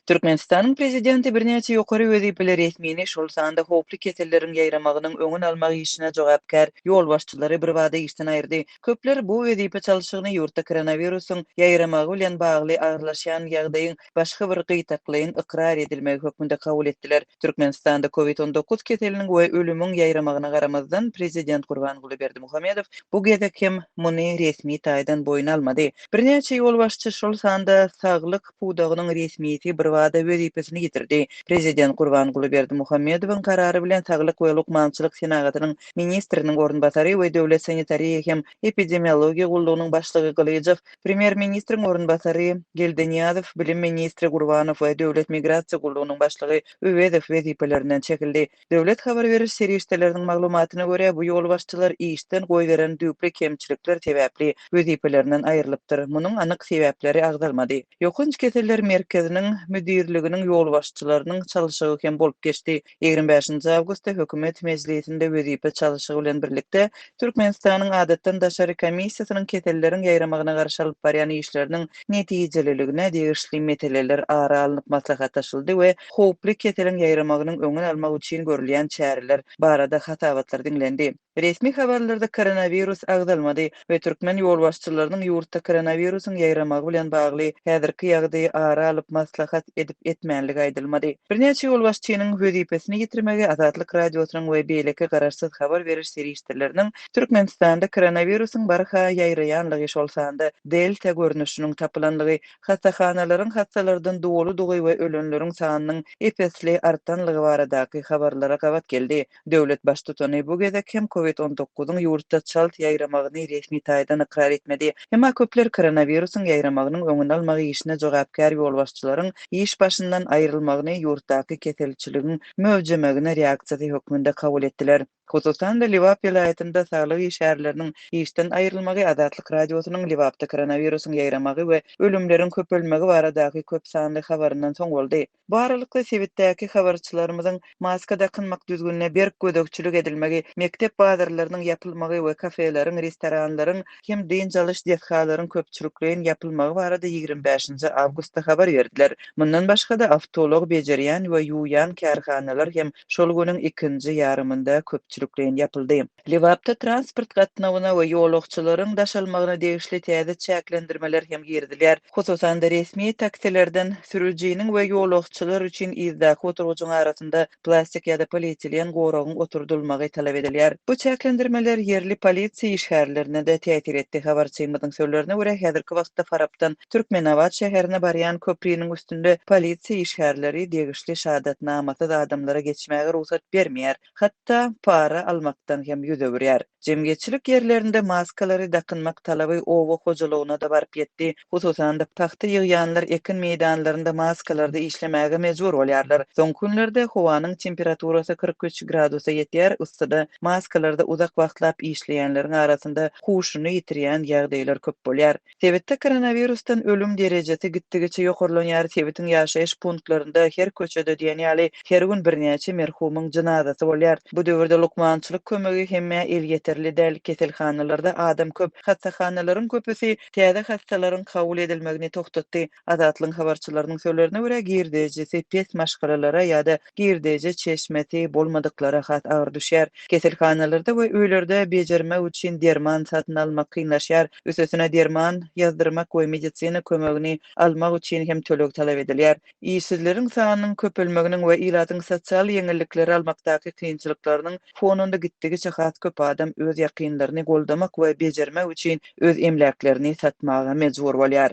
Türkmenistanyň prezidenti birnäçe ýokary wezipeli resmini, şol sanda howply keselleriň ýaýramagynyň öňüni almak işine jogapkär ýolbaşçylary birbada işden aýyrdy. Köpler bu wezipe çalşygyny ýurtda koronawirusyň ýaýramagy bilen bagly agyrlaşýan ýagdaýyň başga bir gytaklaýyn ykrar edilmegi hökmünde kabul etdiler. Türkmenistanda Covid 19 keseliniň we ölümiň ýaýramagyna garamazdan, prezident Gurbanguly Berdimuhamedow bu gezek hem muny resmi taýdan boýun almady. Birnäçe ýolbaşçy, şol sanda saglyk pudagynyň resmisi birbada wezipesini ýitirdi. Prezident Gurbanguly Berdimuhamedowyň karary bilen Saglyk we lukmançylyk senagatynyň ministriniň orunbasary we Döwlet sanitariýa hem epidemiologiýa gullugynyň başlygy Gylyjow, Premýer-ministriň orunbasary Geldinyýazow, bilim ministri Gurbanow we Döwlet migrasiýa gullugynyň başlygy Öwezow wezipelerinden çekildi. Döwlet habar beriş serişdeleriniň maglumatyna görä, bu ýolbaşçylar işden goýberen düýpli kemçilikler sebäpli wezipelerinden aýrylypdyr. Munuň anyk sebäpleri agzalmady. Ýokanç keseller merkeziniň müdirliginiň ýolbaşçylarynyň çalşygy hem bolup geçdi. 25-nji awgustda Hökümet mejlisinde wezipe çalşygy bilen birlikde, Türkmenistanyň Adatdan daşary komissiýasynyň keselleriň ýaýramagyna garşy alyp barýan işleriniň netijeliligine degişli meseleler ara alnyp maslahatlaşyldy we howply keseliň ýaýramagynyň öňüni almak üçin görülýän çäreler barada hasabatlar diňlendi. Resmi habarlarda koronawirus agzalmady we türkmen ýolbaşçylarynyň ýurtda koronawirusyň ýaýramagy bilen bagly häzirki ýagdaýy ara alyp maslahat edip-etmänligi aýdylmady. Birnäçe ýolbaşçynyň wezipesini ýitirmegi Azatlyk Radiosynyň we beýleki garaşsyz habar beriş serişdeleriniň Türkmenistanda koronawirusyň barha ýaýraýanlygy, şol sanda Delta görnüşiniň tapylanlygy, hassahanalaryň hassalardan doludygy we ölenleriň sanynyň ep-esli artanlygy baradaky habarlara gabat geldi. Döwlet Baştutany bu gezek hem Covid 19-yň ýurtda çalt ýaýramagyny resmi taýdan ykrar etmedi. Emma köpler koronawirusyň ýaýramagynyň öňüni almak işine jogapkär ýolbaşçylaryň iş başyndan aýrylmagyny ýurtdaky keselçiligiň möwjemegine reaksiýasy hökmünde kabul etdiler. Hususan-da, Lebap welaýatynda saglyk işgärleriniň işden aýrylmagy Azatlyk Radiosynyň Lebapda koronawirusyň ýaýramagy we ölümleriň köpelmegi baradaky köp sanly habaryndan soň boldy. Bu aralykda, sebitdäki habarçylarymyzyň maska dakynmak düzgünine berk gözegçilik edilmegi, mekdep bazarlarynyň ýapylmagy we kafeleriň, restoranlaryň hem dynç alyş desgalaryň köpçülikleýin ýapylmagy barada 25-nji awgustda habar berdiler. Mundan başga-da, awtoulag bejerýän we ýuwýan kärhanalar hem şol günüň ikinji ýarymynda köpçülikleýin ýapyldy. Lebapda transport gatnawyna we ýolagçylaryň daşalmagyna degişli täze çäklendirmeler hem girizilýär. Hususan-da, resmi taksilerden sürüjiniň we ýolagçylar üçin yzdaky oturgyjyň arasynda plastik ýa-da polietilen goragyň oturdylmagy talap edilýär. Bu çäklendirmeler ýerli polisiýa işgärlerine-de täsir etdi. Habarçymyzyň sözlerine görä, häzirki wagtda Farapdan Türkmenabat şäherine barýan köpriniň üstünde polisiýa işgärleri degişli şahadatnamasyz adamlara geçmäge rugsat bermeýär. Hatda para almakdan hem ýüz öwürýär. Jemgyýetçilik ýerlerinde maskalary dakynmak talaby oba hojalygyna-da baryp ýetdi. Hususan-da, pagta ýygýanlar ekin meýdanlarynda maskalarda işlemäge mejbur bolýarlar. Soňky günlerde howanyň temperaturasy 43 gradusa ýetýär, yssyda maskalarda uzak wagtlap işleýänleriň arasynda huşuny ýitirýän ýagdaýlar köp bolýar. Sebitde koronawirusdan ölüm derejesi gitdigiçe ýokarlanýar, sebitiň ýaşaýyş punktlarynda her köçede diýen ýaly her gün birnäçe merhumyň jynazasy bolýar. Bu döwürde lukmançylyk kömegi hemmä elýeterli däl, keselhanalarda adam köp, hassahanalaryň köpüsi täze hassalaryň kabul edilmegini togtatdy. Azatlygyň habarçylarynyň sözlerine görä, girdejisi pes maşgalalara ýa-da girdeji çeşmesi bolmadyklara has agyr düşýär. Keselhanalarda we öýlerde bejermek üçin derman satyn almak kynlaşýar. Üstesine derman ýazdyrmak we medisina kömegini almak üçin hem töleg talap edilýär. Işsizleriň sanynyň köpelmeginiň we ilatyň sosial ýeňillikleri almakdaky kynçylyklarynyň fonunda gitdigiçe has köp adam öz ýakynlaryny goldamak we bejermek üçin öz emläklerini satmaga mejbur bolýar.